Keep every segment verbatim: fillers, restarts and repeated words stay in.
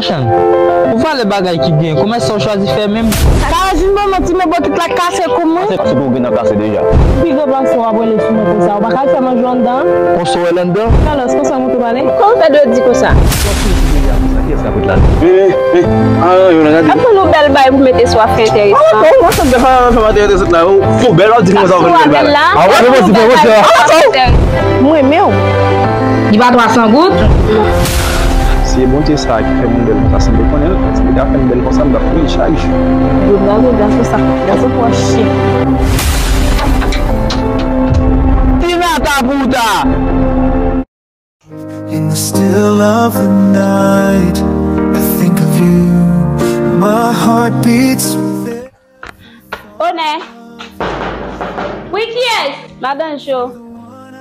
Machann, ou valè bagay ki byen, kòman sa w chwazi fè menm? Kara vin ban manti, men bokit la kase kou mwen. Pase pou w gen nan kase deja. Pi gran pase w ap rele sou mwen konsa, ou pa ka al fè manje anndan? Konsa w wè l anndan? Alòs, konsa mwen tou pale. Kòman w fè dwe di konsa? Kiyès k ap ret la? Vini, vini. Ah, yo nan gade. Ap ban nou bèl bay pou mete sou afè enteresan. Ah, bon, mwen santi fè, fè, fè, fè, fè, la, yo. Fo bèl, w ap di konsa, w fè bèl bay la. Ah, wè, mwen santi fè, mwen santi fè. Mwen menm. Li pa twa san goud. Se Bondye sa a ki fè moun bèl konsa. Si m te konnen l, si m te ka fè m bèl konsa, m t ap priye chak jou. Yo, bravo, gason sa, gason twò chen. Tina ta pou ta. In the still of the night, I think of you. My heart beats. Onè. Wi, kiyès? Madan Jo.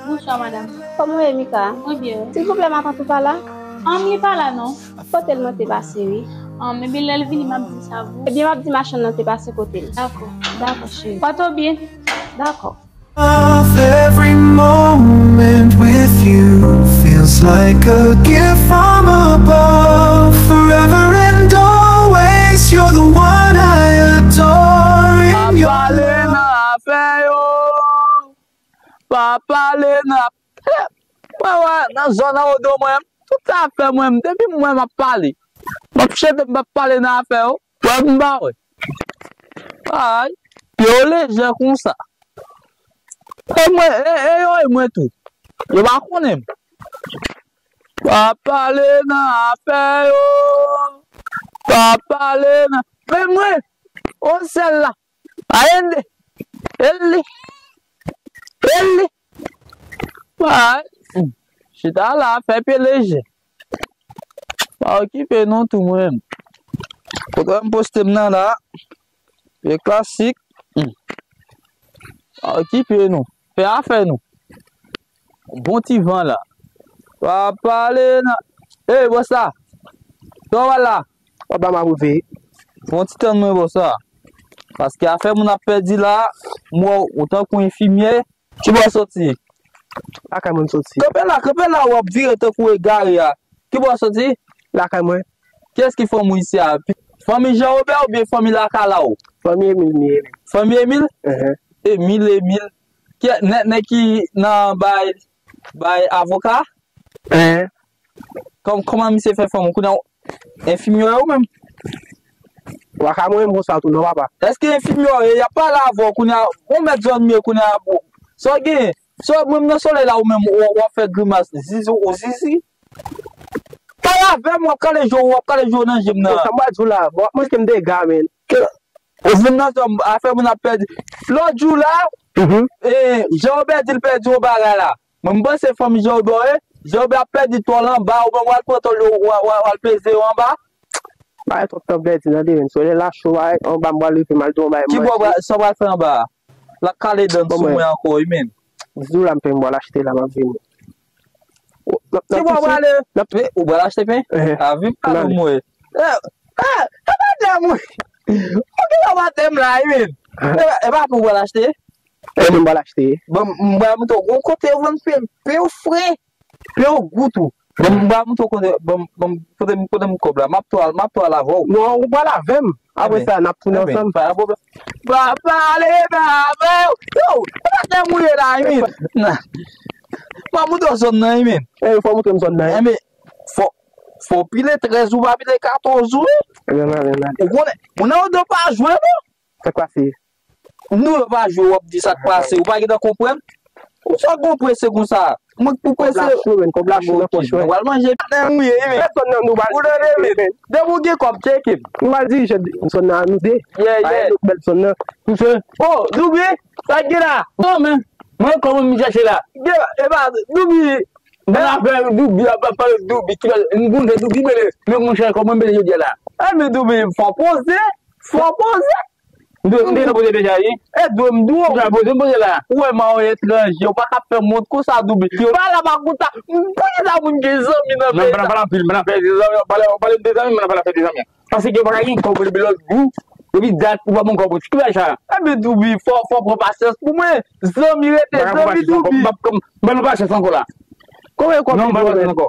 Bonswa, madanm. Kòman w ye, Mika? Mwen byen. Silvouplè, matant ou pa la? An, li pa la, non. Kote l mwen te pase, wi. An, men lè l vini, m ap di sa pou ou. Ebyen, m ap di machann nan te pase kote l. Dakò, dakò, cheri. Pòte w byen. Dakò. Of every moment with you feels like a gift from above. Forever and always, you're the one I adore. In your pale nan afè yo. Pa pale nan, mwen wè nan zòn an odo mwen, tout afè mwen, depi mwen m ap pale. M ap chante, m p ap pale nan afè yo. Wè m pa wè. Ay, yo lejè konsa. E mwen, e, e yo, e mwen tou. Yo pa konnen m. Pa pale nan afè yo. Pa pale nan, men mwen, on sèl la. Ayende. Eli. Eli. Ay. Chita la, fè pye lejè. Pa okipe nou tou mwen menm. Kote m poste m nan la. Pye klasik. Hmm. Pa okipe nou. Fè afè nou. Bon ti van la. Pa pale nan. Ey, bòs la. Kòman w la? W ap ba m ap reveye. Fè yon ti tann mwen, bòs la. Paske afè moun ap pèdi la, m wè w tankou enfimyè. Ki bò w soti? Lakay mwen m soti. Kanpe la, kanpe la, w ap vire tankou egare a. Ki bò w soti? Lakay mwen. Kiyès ki fanmi w isi a? Fanmi Jean Robert oubyen fanmi Lakalaw? Fanmi Emil m ye. Fanmi Emil? Enhen. Emil, Emil. Ki, nèg, nèg ki nan bay, bay avoka? Enhen. Kòm, kòman misye fè fanmi w? Kounye a, enfimyè ou menm? Ou pa ka mwen menm konsa tou non, papa. Èske enfimyè ou ye? Y ap pale avè w kounye a, ou mèt zòn m ye kounye a, bon. Sa w gen? Sa w menm nan solèy la, ou menm, w, w ap fè grimas, zizi, ou zizi. Pale avè m, w ap kale je w, w ap kale je w nan je m nan. Sa m pral di w la, bon, w ap montre m dega, men. Ou vin nan zòn, afè moun ap pèdi. Lòt jou la, e, Jean Robert di l pèdi yon bagay la. Mwen, m panse fanmi Jean Robert, e, Jean Robert ap pèdi tòl anba, ou menm w al pran tòl yo, w a, w a, w al peze yo anba. Bagay twòp tan pèdi nan demen. Solèy la cho, bagay anba, m pral leve, m al di yon bagay manje. Ki bò w pral, sa w pral fè anba a? L ap kale dan sou mwen ankò, wi, men. Di w la, m pen, m pral achte la, m ap vini. Ki bò w prale? Ou pral achte pen? Enhen. A, vin pale mwen. E, e, e pa tèm wi. Ou gen yon batèm la, wi, men. E pa, e pa pen w pral achte? E mwen m pral achte. Bon, m pral montre w gon kote yo vann pen, pen yo fre, pen yo gou tou. Bon, m pral montre w kote, bon, bon, kote m, kote m kòb la. M ap tou al, m ap tou al avè w. Non, ou pral avè m. Apre sa, n ap tounen ansanm. Pa gen pwoblèm. Pa, pale nan afè yo. Yo, e pa tèm ou ye la, wi, men. M ap montre w zòn nan, wi, men. E, fò w montre m zòn nan, wi. Enben, fò, fò w pile trèz ou pa pile katòz ou, wi. Ebyen, m ale, m ale. Ou konnen, moun nan yo pa jwe, non. Sa k pase? Nou yo pa jwe, w ap di sa k pase. Ou pa gentan konprann? Ou sa w gon prese konsa? Mwen k pou prese. Kòb la cho, men, kòb la cho nan pòch mwen. Nou pral manje, men, wi, men. Pèsòn nan nou pral. Ou tande, men. Depi w gen kòb, tcheke m. Nou pral dirije zòn nan, nou de. Yeah, yeah. Ay, nou bèl zòn nan. Misye. Oh, Doubi, sa k gen la? Non, men. Mwen, kòman m chache la? Gen, e pa, Doubi. Nan afè Doubi, ap pale Doubi, ki, m konn se Doubi, men, men, monchè, kòman m pale jodi a la? E, men Doubi, fò poze, fò poze. M dwe, m te nan poze deja, wi. E dwe m dwe w. Ou ta poze, m poze la. Ou wè m a yon etranje, ou pa ka fè m wont konsa, Doubi. Yo pa la pa konta. Poukisa moun gen zanmi nan peyi sa? Non, m pa nan pale anpil, m pa nan fè de zanmi, pale, pale m de zanmi, m pa nan fè de zanmi. Paske yo pa ka gen kòb depi lòt jou, depi dat ou pa ban m kòb, ki bagay sa? Enben, Doubi, fò, fò pran pasyans pou mwen. Zanmi rete zanmi, Doubi. M pa nan pasyans ankò la. Konbyen kòb li dwe w? Non, m pa nan pasyans ankò.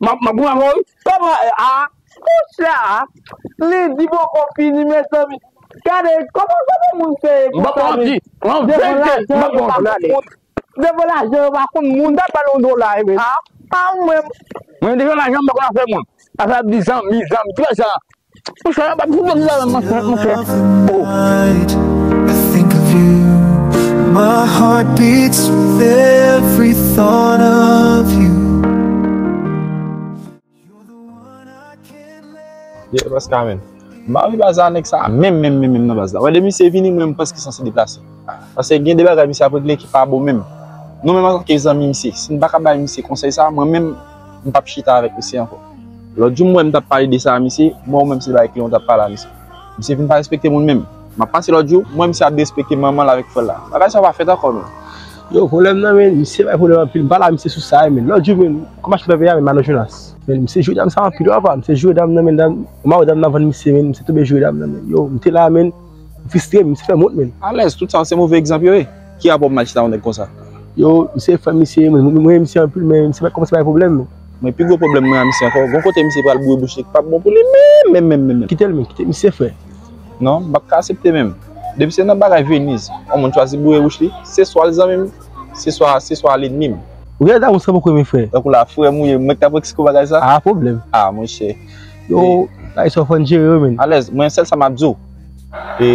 M ap, m ap pran avè w, wi. Kòman, a, monchè, a, li di poko fini, mezanmi. Gade, kòman, kòman moun fè konsa, men? M ap pran ti, m ap devan lajan, yo pa konn moun. Devan lajan, yo pa konn moun. M t ap ba l yon dola, wi, men. A, a, mwen. Mwen, devan lajan, m pa konn afè moun. Afè ap di zanmi, zanmi, tout sa. Monchè, m ap fout sa, monchè, monchè. Oh. I think of you. My heart beats with every thought of you. You're the one I can't let. Yeah, paske, amen. M pa anvi baz la, nèg sa menm, menm, menm, menm nan baz la. Wè, depi misye vini, mwen, m panse ki sanse deplase. Paske gen de bagay misye ap regle ki pa bon menm. Nou menm antanke zanmi misye, si n pa ka bay misye konsèy sa, mwen menm, m p ap chita avèk misye ankò. Lòt jou m wè m t ap pale de sa a misye, m wè ou menm se bagay kliyan w t ap pale a misye. Misye vin pa respekte moun menm. M ap pase lòt jou, m wè misye ap derespekte manman l avèk frè l la. Bagay sa pa fèt ankò, men. Yo, pwoblèm nan, men, misye bay pwoblèm anpil. M pale a misye sou sa, men. Lòt jou, men, kòm m achte pèpè a, men, m al nan Jonas. Men, misye joure dam sa anpil, papa. Misye joure dam nan, men, dam, m wè dam nan vann misye, men, misye tonbe joure dam nan, men. Yo, m te la, men, m fristre, men, misye fè m wont, men. Alèz, tout sa, se move egzanp yo ye. Ki rapò m al chita yon nèg konsa? Yo, misye fè misye, mwen, mwen, mwen, misye anpil, men misye pa kòmanse bay pwoblèm, men. Mwen, pi gwo pwoblèm mwen a misye ankò, gon kote misye pral boure bouch li ki p ap bon pou li menm, menm, menm, menm, menm. Kite l, men, kite misye, frè. Non, m p ap ka aksepte menm. Depi se nan bagay Venise, yon moun chwazi boure bouch li, se swa l zanmi m, se swa, se swa l ènmi m. Ou gen damou san poko renmen, frè. Tankou la, frè m ou ye, mwen k t ap eksplike w bagay sa? A, pwoblèm. A, monchè. Yo, bagay sa w fò n jere yo, men. Alèz, mwen, sèl sa m ap di w. E,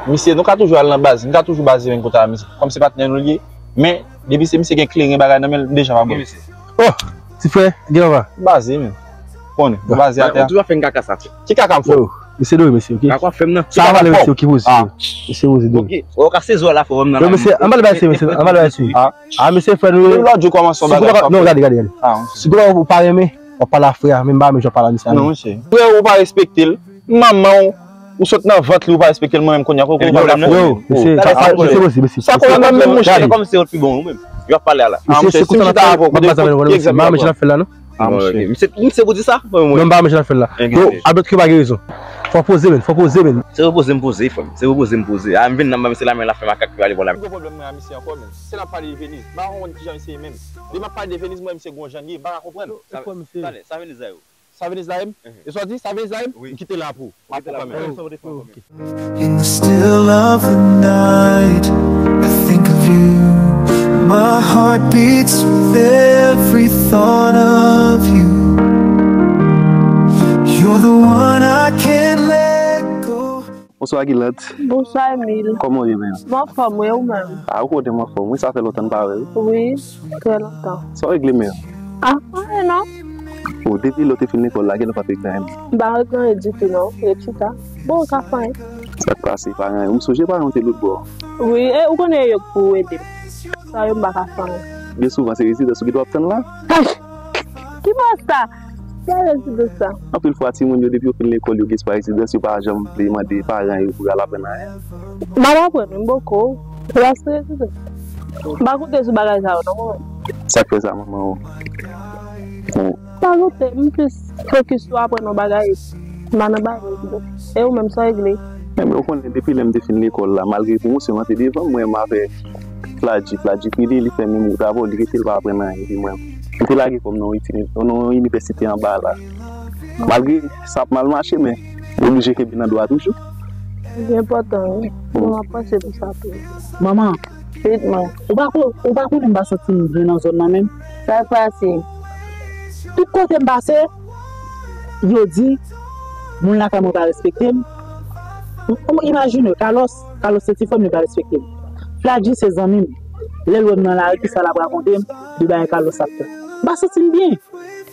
misye, nou ka toujou al nan baz, nou ka toujou baze menm kote a misye. Kòm se patnè nou l ye, men, depi se misye gen kleren bagay nan men l, m deja pa bon. Oh, ti frè, gen anba. Baze, men. Konnen, nou baze atè a. Ou toujou ap fè n kaka sa, frè. Ki kaka m fè? Yo, misye dwe, mesye, ok? Kaka w ap fè m nan. Sa a pale, mesye, ok, poze. Misye poze, dwe. Ok, ou ka sezi w la, frè, m nan. Yo, mesye, anba l bay, mesye, anba l bay, mesye. A, misye, frè nou. Lòt jou kòmanse yon bagay. Non, gade, gade, gade. Si ou pa renmen, w ap pale a frè a, men m pa renmen jan w pale a misye a, non, mesye. Frè ou pa respekte l, manman w, ou sot nan vant li, ou pa respekte l, mwen menm kounye a, kòman ou pa ka fè? Yo, mesye, sa, sa, mesye, mesye, mesye. Sa konnen mwen menm, monchè. Kòm se yo pi bon, ou menm. Yo ap pale a la. Mesye, se konsa n ap fè, m ap pase avè l, mesye. M pa renmen jan l ap fè l la, non. A, monchè. Misye, misye pou di sa, frè mwen. Non, m pa renmen jan l ap fè l la. Yo, a dòt ke pa gen rezon. Fò poze, men, fò poze, men. Se repoze m poze, frè m. Se repoze m poze. A, m vin nan, m ba misye lamen, l ap fè makak, li ale bò la. Pi gwo pwoblèm mwen a misye ankò, men. Se l ap pale de Venise. M pa konprann kijan misye ye menm. Depi m ap pale de Venise, mwen, misye gon jan li ye, m pa ka konprann. Talè, sa Venise la yo. Sa Venise la ye m? E sa w di? Sa Venise la ye m? M kite la pou ou. M ap pran kanmenm. In the still of the night, I think of you. My heart beats with every thought of you. You're the one I can't let go. Bonswa, Guilante. Bonswa, Emile. Kòman w ye, men? M anfòm, wi, ou menm? A, ou konnen m anfòm, wi, sa fè lontan n pa wè, wi. Wi, trè lontan. Sa w regle, men? A, anyen non. O, depi lè w te fin lekòl la, kilè w pa t regle anyen? M pa regle anyen ditou, non. Ret chita. Bon, ou ka fè anyen. Sa k pase, paran yo? M sonje paran yo te lòtbò. Wi, e, ou konnen e yo k pou ede m. San yo, m pa ka fè anyen. Byen souvan, se rezidans ou ki dwe ap tann la. Ki bò sa? Sa rezidans sa? Anpil fwa, timoun yo, depi yo fin lekòl, yo gen espwa rezidans, yo pa janm vle mande paran yo pou y al aprann anyen. M ap aprann, wi, m poko. Se pa se rezidans. M pa konte sou bagay sa yo, non, mwen. Sa k fè sa, manman w? Bon. M pa konte, m plis fokis sou aprann yon bagay. M pa nan bagay rezidans. E ou menm, sa w regle? Men, men, ou konnen, depi lè m te fin lekòl la, malgre pwomosyon an te devan mwen, m avè Fladji, Fladji pede, li fè menm wout avè w, li rete, l pa aprann anyen de mwen. M te lage kò m nan yon itini-, nan yon inivèsite anba la. Malgre sa ap mal mache, men m oblije kenbe nan dwa toujou. Li enpòtan, wi. Bon, m ap panse pou sa tou. Manman, ou pa ko-, ou pa konnen m pa santi m byen nan zòn nan menm? Sa k pase? Tout kote m pase, yo di, moun lakay mwen pa respekte m. M, m imajine, Carlos, Carlos se ti frè m, li pa respekte m. Fladji se zanmi m. Lè l wè m nan lari, kisa l ap rakonte m de bagay Carlos ap fè. M pa santi m byen.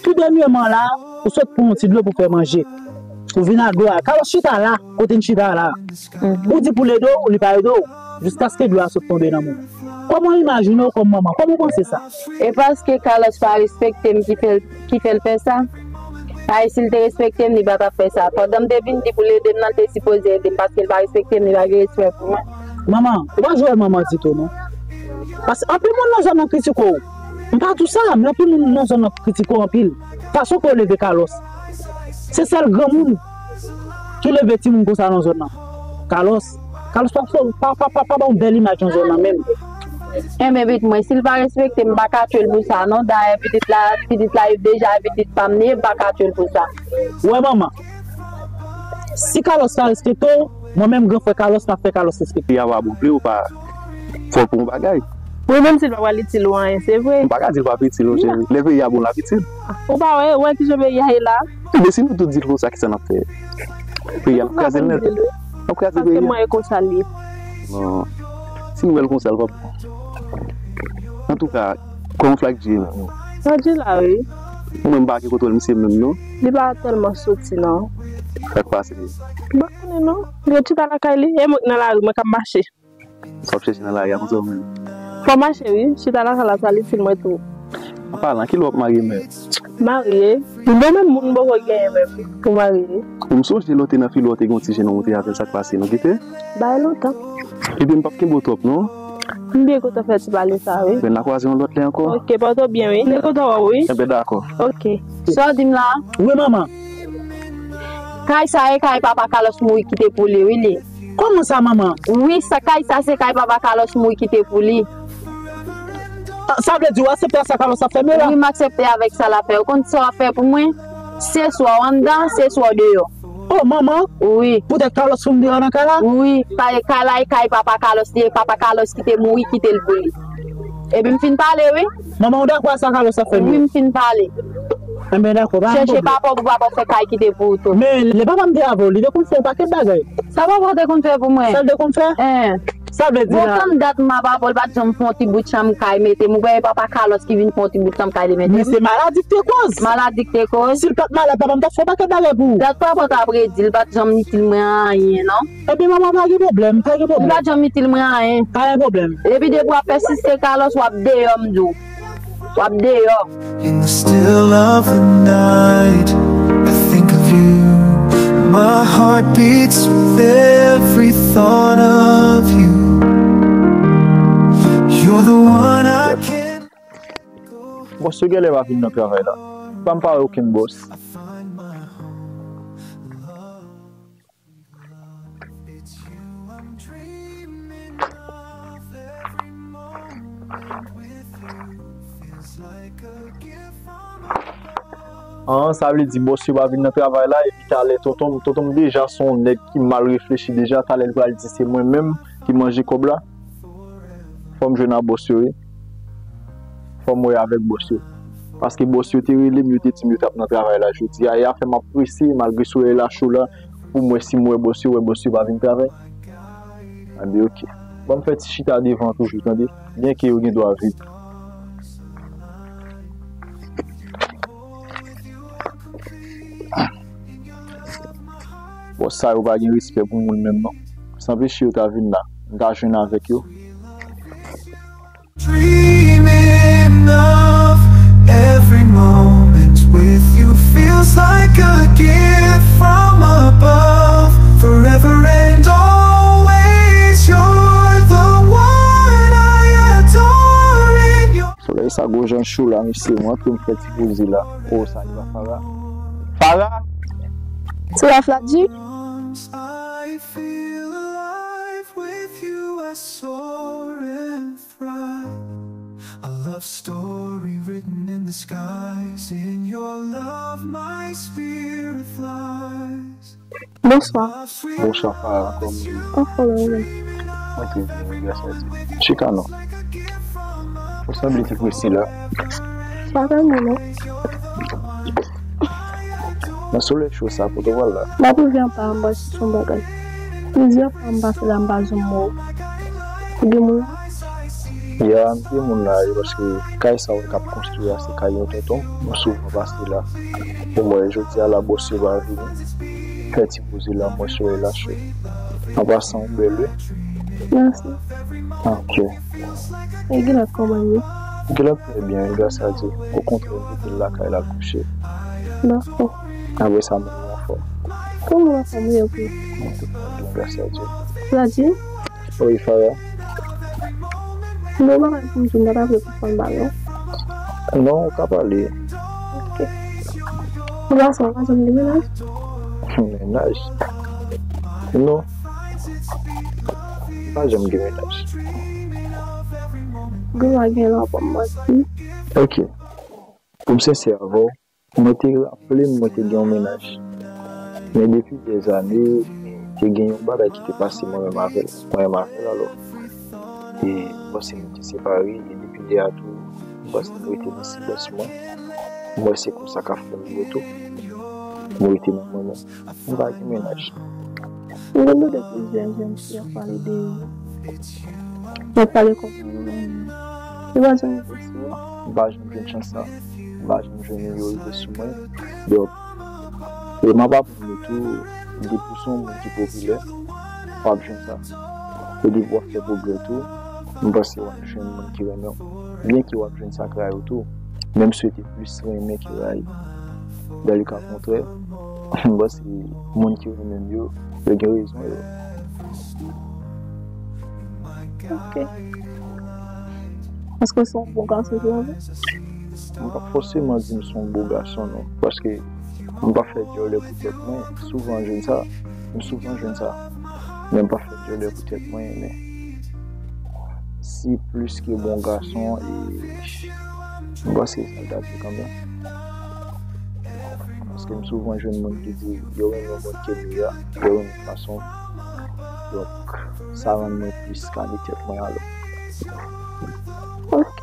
Tou dènyèman la, ou sot pran yon ti dlo pou fè manje. Ou vin ak dlo a. Carlos chita la, kote n chita la. Ou di pou l ede w, li pa ede w. Jiskaske dlo a sot tonbe nan men w. Kòman w imajine w kòm manman? Kòman w panse sa? E paske Carlos pa respekte m ki fè l, ki fè l fè sa. Paske si l te respekte m, li pa t ap fè sa. Pandan m te vin di pou l ede m nan, l te sipoze ede m paske l pa respekte m, li pa gen respè pou mwen. Manman, ou pa jwe wòl manman ditou, non. Paske anpil moun nan zòn nan kritike w. M pa di w sa, men anpil moun nan zòn nan kritike w anpil. Fason ke w leve Carlos. Se sèl granmoun ki leve timoun konsa nan zòn nan. Carlos, Carlos pa, pa, pa, pa, pa ba yon bèl imaj nan zòn nan menm. Enben, pitit mwen, si l pa respekte m, m pa ka tchwe l pou sa, non. Dayè, pitit la, pitit la, deja pitit pa m li ye, m pa ka tchwe l pou sa. Ou wè, manman, si Carlos pa respekte w, mwen menm, gran frè Carlos, m ap fè Carlos respekte w. Fi a pa bon vre, ou pa fè l pou yon bagay. Wi, menm si l pa pral itil ou anyen, se vre. M pa ka di l p ap itil ou, cheri. Lè peyi a bon, l ap itil. Ou pa wè, wè kijan peyi a ye la? Ebyen, si nou tout di l konsa, kisa n ap fè? Peyi a, n ap kraze l nèt. N ap kraze peyi a. Paske mwen e konsa l ye. Non. Si nou wè l konsa, l p ap bon. Antouka, kòman Flak G menm? Flak G la, wi. Ou menm pa gen kontwòl misye menm, non? Li pa tèlman soti, non. Sa k pase? M pa konnen, non. Li chita lakay li, e mwen k nan lari, mwen k ap mache. Sa w ap chèche nan lari a konsa ou menm? Fò mache wi, chita lakay la, sa l itil mwen tou. An palan, kilè w ap marye menm? Marye? Bon, menm moun m poko genyen menm pou marye. Bon, m sonje lè w te nan filo, w te gen yon ti jennonm ou te avè l, sa k pase, nou kite? Bay lontan. Ebyen, m p ap kenbe w twòp, non. M byen kontan fè ti pale sa, wi. Ebyen, n a kwaze yon lòt lè ankò. Oke, pòte w byen, wi. Te kontan wè w, wi. Ebyen, dakò. Oke. Sa w di m la? Wi, manman. Kay sa e kay papa Carlos mouri kite pou li, wi, li. Kòman sa, manman? Wi, sa, kay sa se kay papa Carlos mouri kite pou li. Ah, sa vle di w aksepte ak sa Carlos ap fè m yo la? Wi, m aksepte avèk sa l ap fè. Ou konn sa w ap fè pou mwen? Se swa w anndan, se swa w deyò. Oh, manman? Wi. Poutèt Carlos fin deyò nan kay la? Wi, kay, kay la e kay papa Carlos li ye, papa Carlos ki te mouri kite l pou li. Epi m fin pale, wi. Manman, ou dakò ak sa Carlos ap fè m yo? Wi, m fin pale. Enben, dakò, pa gen pwoblèm. Chèche papa w pou papa w fè kay kite pou ou tou. Men, lè papa m te avè w, li te konn fè yon pakèt bagay. Sa papa w te konn fè pou mwen? Sa l te konn fè? Hein. Sa vle di la. Bon, tann dat m ap avè w, li pa t janm fè yon ti bout chanm kay mete m. Ou wè, e papa Carlos ki vin fè yon ti bout chanm kay li mete m. Men se maladi k te koz. Maladi k te koz. Si l pa t malad, papa m t ap fè yon pakèt bagay pou ou. Dat papa w t ap redi, li pa t janm itil mwen anyen, non. Epi manman, pa gen pwoblèm, pa gen pwoblèm. Ou pa janm itil mwen anyen. Pa gen pwoblèm. Epi depi w ap pèsiste, Carlos, w ap deyò, m di w. W ap deyò. In the still of the night, I think of you. My heart beats with every thought of you. You're the one I can't go. Bòs yo genlè pa vin nan travay la. Pa m pa wè okenn bòs. An, sa vle di bòs yo pa vin nan travay la, epi talè tonton m, tonton m deja se yon nèg ki mal reflechi deja, talè l pral di se mwen menm ki manje kòb la. Fò m jwenn ak bòs yo, wi. Fò m wè avèk bòs yo. Paske bòs yo te rele m, yo te di m yo t ap nan travay la jodi a. E afè m ap prese, malgre solèy la cho la, pou m wè si m wè bòs yo, wè bòs yo pa vin travay. Anben, oke. Ban m fè ti chita devan toujou, tande. Byenke yo gen dwa vin. Bòs sa yo pa gen respè pou moun menm, non. San peche yo ta vin la, m ta jwenn avèk yo. Dreaming of every moment with you feels like a gift from above. Forever and always, you're the one I adore in your Solèy sa gwo jan cho la, mesye, mwen tou m fè ti poze la. O, sa li pa Fara. Fara! Se la Fladji? I feel alive with you, I soar and thrive. A love story written in the skies. In your love, my spirit flies. Bonswa. Bonswa, Fara, kòman ou ye? Anfòm, wi. Mwen trè byen, wi, gras a Dye. Chita non. Ou sanble te prese la. Pa vrèman, non. Nan solèy cho sa, kote w pral la? M ap rive anba, anba se yon bagay. Plizyè fwa m pase la, m pa janm wè w. Ou gen moun la? Ya, m gen moun la, e paske kay sa w k ap konstwi a, se kay yon tonton m. Mwen souvan pase la. Bon, mwen, jodi a la, bòs yo pa vini. Fè ti poze la, mwen sou relasyon. An pasan, w bèl, wi. Mèsi. Ok. E Gilad, kòman l ye? Gilad trè byen, gras a Dye. Okontrè, m kite l lakay la kouche. Dakò. Apre sa, mwen anfòm. Kòman anfòm ou ye, wi? Mwen tout bon, gras a Dye. Vladimir? Wi, Farah. Bon, bagay pou m di w, m pa ta vle pou fè m bagay. Non, ou ka pale. Ok. Ou pa sa, ou pa janm gen mennaj? Mennaj? Non. M pa janm gen mennaj. Gen lwa gen lwa pou m manti. Ok. Pou m sensè avè w, mwen te raple m mwen te gen yon mennaj. Men depi dèzane, te gen yon bagay ki te pase mwen menm avè l. Mwen menm avè l, alò. E m panse nou te separe, e depi lè a tou, m panse m rete nan silans mwen. M wè se konsa k ap fè m vre tou. M rete nan mwen menm. M pa gen mennaj. M te tande plizyè jèn fi ap pale de yo. Y ap pale kòman yo renmen. Yo pa janm rive sou ou. M pa janm jwenn chans sa. M pa janm jwenn yo rive sou mwen. Donk, e m ap aprann yo tou, depi w se yon moun ki popilè, w ap jwenn sa. E depi w ap fè pwogrè tou, m panse w ap jwenn moun ki renmen w. Byenke w ap jwenn sa k rayi w tou, men m swete plis renmen ke rayi. Dans le cas contraire, m panse moun ki renmen m yo, yo gen rezon yo. Ok. Èske w se yon bon gason tou, anfen? M p ap fòseman di m se yon bon gason, non, paske m pa fè dyòlè pou tèt mwen. Souvan jwenn sa, m souvan jwenn sa. Men m pa fè dyòlè pou tèt mwen, men si plis ke bon gason, e m panse sa l ta di kanmenm. Paske m souvan jwenn moun ki di yo renmen moun ke m ye a, yo renmen fason m. Donk, sa rann mwen plis kale tèt mwen alò. Ok.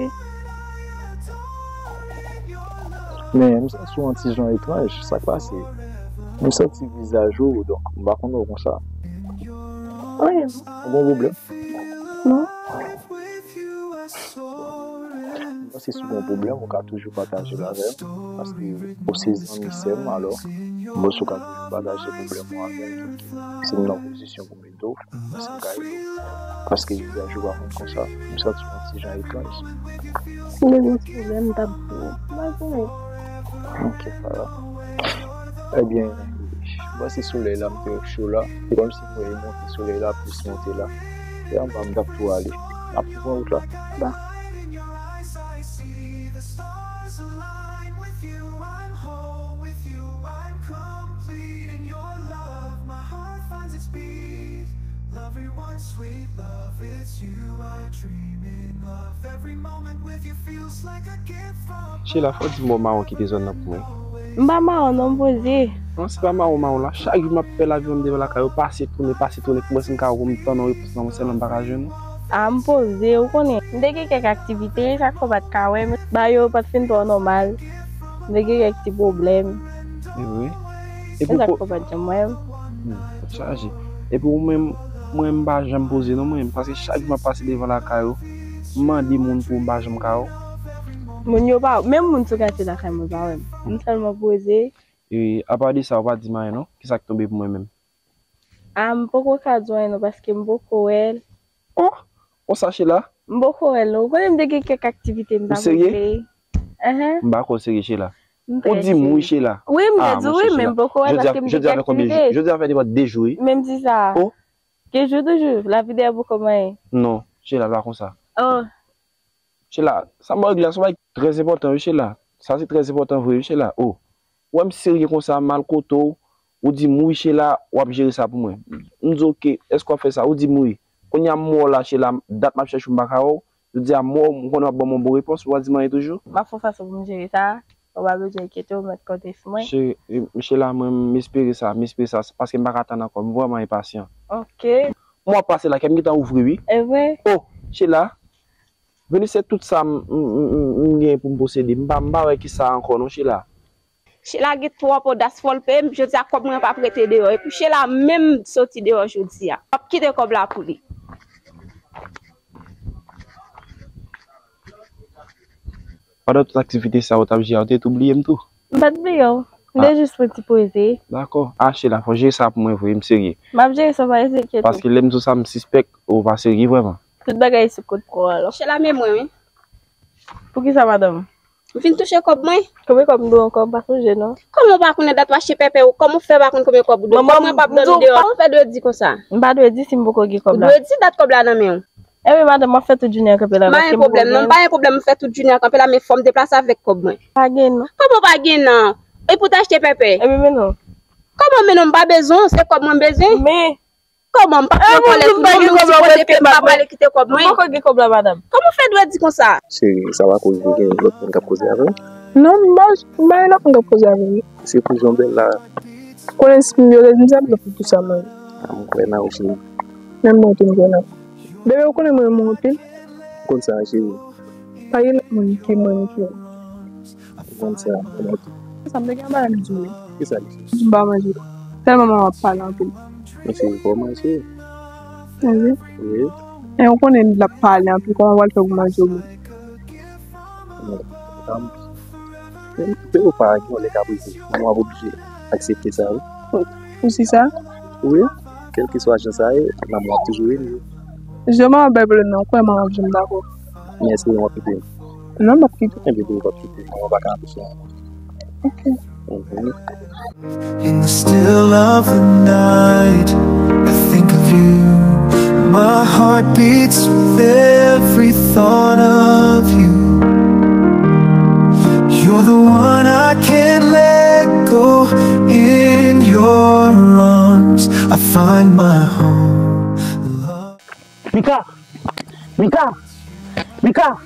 Men, m santi w yon ti jan etranj. Sa k pase? M santi vizaj ou, donk, m pa konnen w konsa. Anyen non. Ou gen pwoblèm? Non. M panse si w gen yon pwoblèm, ou ka toujou pataje l avè m, paske ou se zanmi sè m, alò, m panse ou ka toujou pataje pwoblèm ou avè m, si m nan pozisyon pou m ede w, m panse m ka ede w, paske vizaj ou pa konn konsa, m santi w yon ti jan etranj. Si m te gen yon ti pwoblèm, m t ap di w. M pa konnen. Ok, Farah. Ebyen, m panse solèy la, m te cho la. Se kòmsi m wè li monte, solèy la plis monte la. E anba m t ap tou ale. M ap tou pran wout la. Ba. Sheila, fò w di m bò mawon ki te zòn nan pou mwen. M pa mawon non, m poze. Non, se pa mawon mawon la. Chak jou m ap fè lavi m devan lakay ou, pase tounen, pase tounen, pou mwen si m ka wè w pou m tann yon repons nan mwen sèlman m pa ka jwenn ou. A, m poze, ou konnen. M te gen kèk aktivite, sa k fè w pa t ka wè m. Bagay yo pa t fin pa w nòmal. M te gen kèk ti pwoblèm. E vre? E sa k fè w pa t janm wè m. Hmm, tèt chaje. Epi ou menm, mwen m pa janm poze non mwen, paske chak jou m ap pase devan lakay ou, m mande moun pou ou m pa janm ka wè w. Moun yo pa, menm moun sou katye lakay mwen pa wè m. M sèlman poze. E apa de sa, ou pa di m anyen non? Kisa k tonbe pou mwen menm? A, m poko ka di w anyen non, paske m poko wè l. Oh! Konsa Sheila? M poko wè l non. Ou konnen m te gen kèk aktivite m pa poze. Ou serye? Enhen. M pa kwè w serye Sheila. Ou di m wi Sheila. Wi, m te di w wi, men m poko wè l paske m te gen aktivite. Jodi a fè depi de jou wi. Menm di sa. Oh. Gen jou toujou, lavi dèyè poko manyen. Non, Sheila, pa konsa. Oh. Sheila, sa m ba w la, se yon bagay trè enpòtan wi Sheila. Sa se trè enpòtan vre wi Sheila. Oh. Ou wè m serye konsa, m al kote w, ou di m wi Sheila, w ap jere sa pou mwen. M di oke, èske w ap fè sa? Ou di m wi. Kounye a m wè w la Sheila, dat m ap chèche w m pa ka wè w. Jodi a m wè w, m konnen w ap ban m yon bon repons, ou pa di m anyen toujou. M ap fè yon fason pou m jere sa. Ou pa bezwen enkyete w, ou mèt konte sou mwen. Cheri, e, Sheila, mwen, m espere sa, m espere sa, paske m pa ka tann ankò, m vrèman enpasyan. Ok. Mwa pase la, kè m gentan ouvri, wi. E vre? Oh, Sheila, vini se tout sa m, m, m, m, m gen pou m posede. M pa, m pa wè ki sa ankò, non, Sheila. Sheila gen twòp odas, fò l peye m, jodi a kòb mwen p ap rete deyò. Epi Sheila menm soti deyò jodi a. M ap kite kòb la pou li. Pandan tout aktivite sa yo t ap jere a, ou te tou bliye m tou? M pa t bliye w. M te jis pran ti poze. Dakò. Achte la, fò w jere sa pou mwen vre, m serye. M ap jere sa, pa enkyete w. Paske lè m di w sa, m sispèk ou pa serye vrèman. Tout bagay sou kont kò w alò. Chèlame mwen, wi. Poukisa, madanm? M fin touche kòb mwen. Konbyen kòb m dwe w ankò? M pa sonje non. Kòman w pa konnen dat w achte pèpè ou? Kòman w fè pa konn konbyen kòb ou dwe? Kòb mwen p ap dòmi deyò. Kòman w fè dwe di konsa? M pa dwe di si m poko gen kòb la. Ou dwe di dat kòb la nan men w. Ebyen, madanm, m ap fè tout jounen an kanpe la. M pa gen pwoblèm non, m pa gen pwoblèm, m fè tout jounen an kanpe la, men fò m deplase avèk kòb mwen. Pa gen non. Kòman w pa gen non? E pou w t achte pèpè? Ebyen, men non. Kòman men non, m pa bezwen w, se kòb mwen m bezwen. Men Kòman m pa pran kòlèt non, men m sipoze peye, m pa prale kite kòb mwen. Ou poko gen kòb la, madanm? Kòman w fè dwe di konsa? Cheri, sa pa koz ou gen lòt moun k ap koze avè w? Non, m pa, m pa gen lòt moun k ap koze avè m. Se pou jan w bèl la. Konnen si m yo te di m sa, m t ap fè tout sa mwen. A, m kwè nan ou, cheri. Menm mwen tou m kwè nan ou. Bebe, ou konnen mwen renmen w anpil. M konn sa, cheri. Pa gen lòt moun ki mwen renmen ki ou. Ou konn sa, ou konn sa. Sa m te gen anba m di w. Kisa li? Di m pa manje. Tèlman manman ap pale anpil. Mesye, fò w manje. Manje? Wi. E ou konnen l ap pale anpil, kòman w pral fè pou manje ou menm? Bon, um, se ou pa gen yon lè kaprize, manman ap oblije aksepte sa, wi. Ou si sa? Wi, kèlkeswa jan sa ye, manman ap toujou rele. Jan manman bay pwoblèm nan, ou kwè manman ap janm dakò? Men èske w ap kite l? Non, m p ap kite l. Enben, depi w p ap kite l, manman pa ka anpeche w. Ok. Mhm. In the still of the night, I think of you. My heart beats with every thought of you. You're the one I can't let go. In your arms, I find my home. Love Mika! Mika! Mika!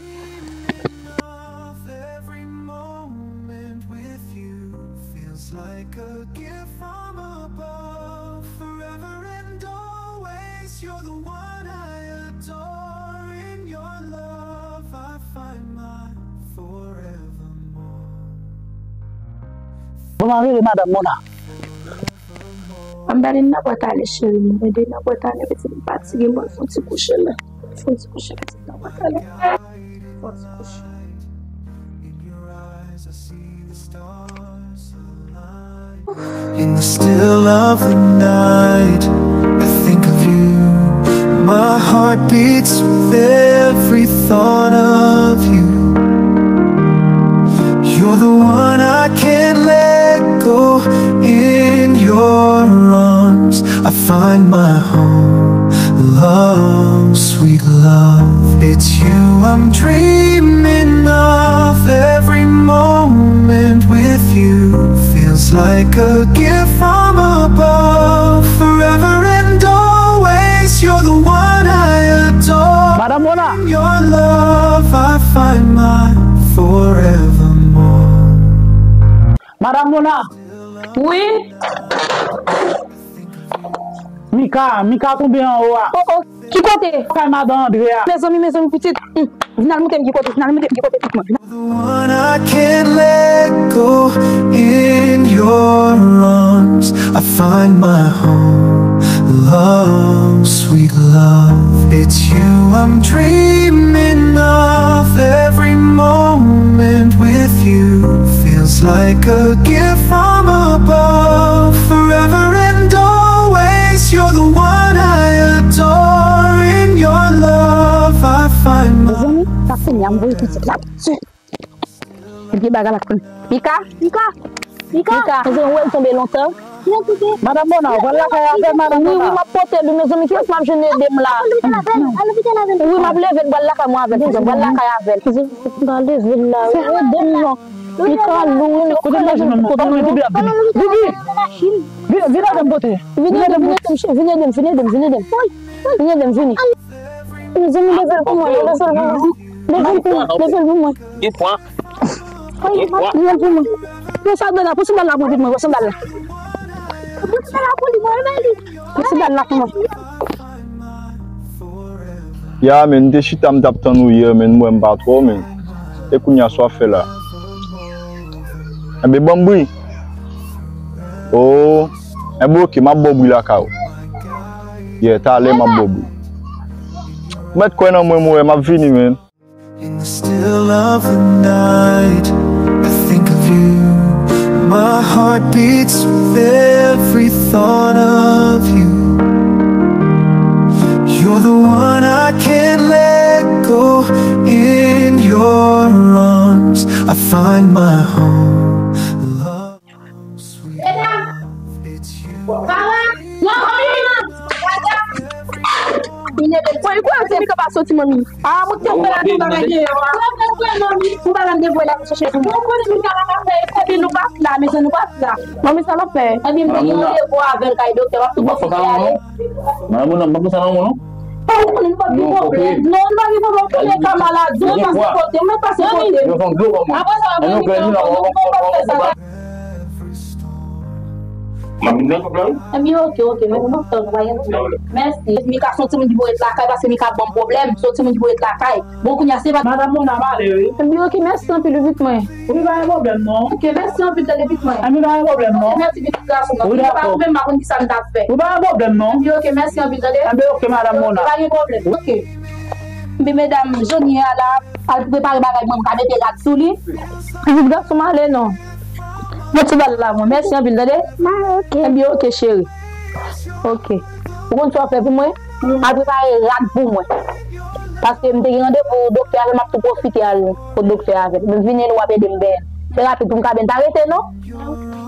Bon, m a rele madanm Mona. Ann ba li nan pòt ale, cheri m. Mwen de nan pòt ale, pitit m fatige, mwen fon ti kouche la. Fon ti kouche, pitit nan pòt ale. Fon ti kouche. In the still of the night, I think of you. My heart beats with every thought of you. You're the one I can't let go. In your arms, I find my home. Love, sweet love, it's you I'm dreaming of. Every moment with you feels like a gift from above. Forever and always, you're the one I adore. Madam Mona. In your love, I find my forevermore. Madam Mona. Wi. Mika, Mika tonbe anwo a. Oh, oh, ki kote? Kay madan Andre a. Mezanmi, mezanmi, pitit. Hmm. Vin al montre m ki kote, vin al montre m ki kote, pitit mwen. Vin al. The one I can't let go. In your arms, I find my home. Love, sweet love, it's you I'm dreaming of. Every moment with you feels like a gift from above. Forever and always, you're the one I adore. In your love, I find my Mezanmi, sa fini, a m voye pitit la. Epi bagay la konn. Mika? Mika? Mika? Mika, mezanmi, ou wè l tonbe lontan? Madan Mona, ou pral lakay avè l, madan Mona? Wi, wi, m ap pote l, wi, mezanmi, kiyès m ap jwenn ede m la? Al lopital avè l, al lopital avè l. Wi, m ap leve l, m pral lakay mwen avè l, m pral lakay avè l. M pral leve l la, wi. Ede m non. Li ka lou, wi. Kote m ta jwenn moun? Kote m jwenn moun? Bibi! Vin, vin avè m pote. Vin ede m, vin ede m, vin ede m, vin ede m, vin ede m. Vin ede m, vini. Mezanmi, leve l pou mwen, leve l pou mwen, leve l pou mwen. Gen pwa. Gen pwa. Leve l pou mwen. Pran sandal la, pran sandal la pou mwen, pran sandal la. Pran sandal la pou li, mwen, men li. Pran sandal la pou mwen. Ya, men, m te chita, m t ap tann ou yè, men, m wè m pa twò, men. E kounye a, sa w ap fè la? Enben, ban m bri. Oh, enben, oke, m ap ba w bri lakay ou. Yeah, talè, m ap ba w bri. Ou mèt kwè nan mwen, mwen, m ap vini, men. In the still of the night, I think of you. My heart beats with every thought of you. You're the one I can't let go. In your arms, I find my home. Love, sweet love, it's you. Mwen kwè se li k ap soti, manmi. Ah, mwen te wè la nou bagay gen yo. Ou pa janm te voye la pou chèche pou mwen. Epi nou pa t la, mezanmi, nou pa t la. Manmi, sa n ap fè? Epi m te gen randevou avè l kay doktè, m ap tou pwofite ale. Madan Mona, m pa konsa nan moun, non. Pa ou konnen nou pa gen pwoblèm. Non, nou pa gen pwoblèm. Tou lè ka maladi, mwen pase kote, mwen pase kote. Apre sa, mwen vin nan moun, mwen pa fè sa. Mwen vin nan pwoblèm. Ebyen, oke, oke, mwen konn fè, nou pa gen pwoblèm. Mèsi. Mika se yon timoun ki pou ret lakay, paske Mika ban m pwoblèm, se yon timoun ki pou ret lakay. Bon, kounye a, se pa Madan Mona, m ale, wi. Ebyen, oke, mèsi anpil, wi, pitit mwen. Wi, pa gen pwoblèm, non. Oke, mèsi anpil, tande, pitit mwen. Ebyen, pa gen pwoblèm, non. Oke, mèsi, pitit gason mwen. Wi, dakò. Mwen pa konn kisa m t ap fè. Wi, pa gen pwoblèm, non. Ebyen, oke, mèsi anpil, tande. Ebyen, oke, Madan Mona. Pa gen pwoblèm. Oke. Ebyen, medam, Johnny a la, al prepare bagay mwen, m ka mete rad sou li. Pitit gason m ale, non. Mete bal la, mwen. Mèsi anpil, tande. Ebyen, oke, cheri. Oke. Ou konn sa w ap fè pou mwen? Al prepare rad pou mwen. Paske m te gen randevou doktè avè m, m ap tou pwofite al kot doktè avè l. M vini, w ap ede m benyen. Se rapid pou m ka benyen. Pa rete, non?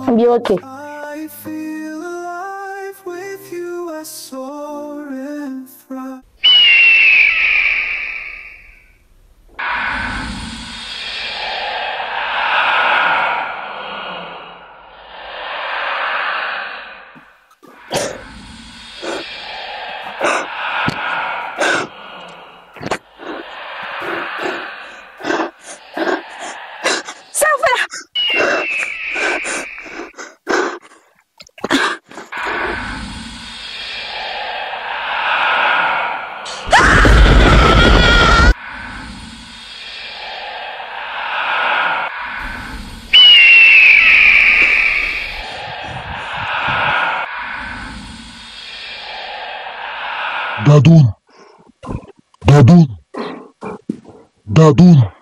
Ebyen, oke. I feel alive with you, I soar and thrive. Sa w fè la? Dadoun! Dadoun! Dadoun!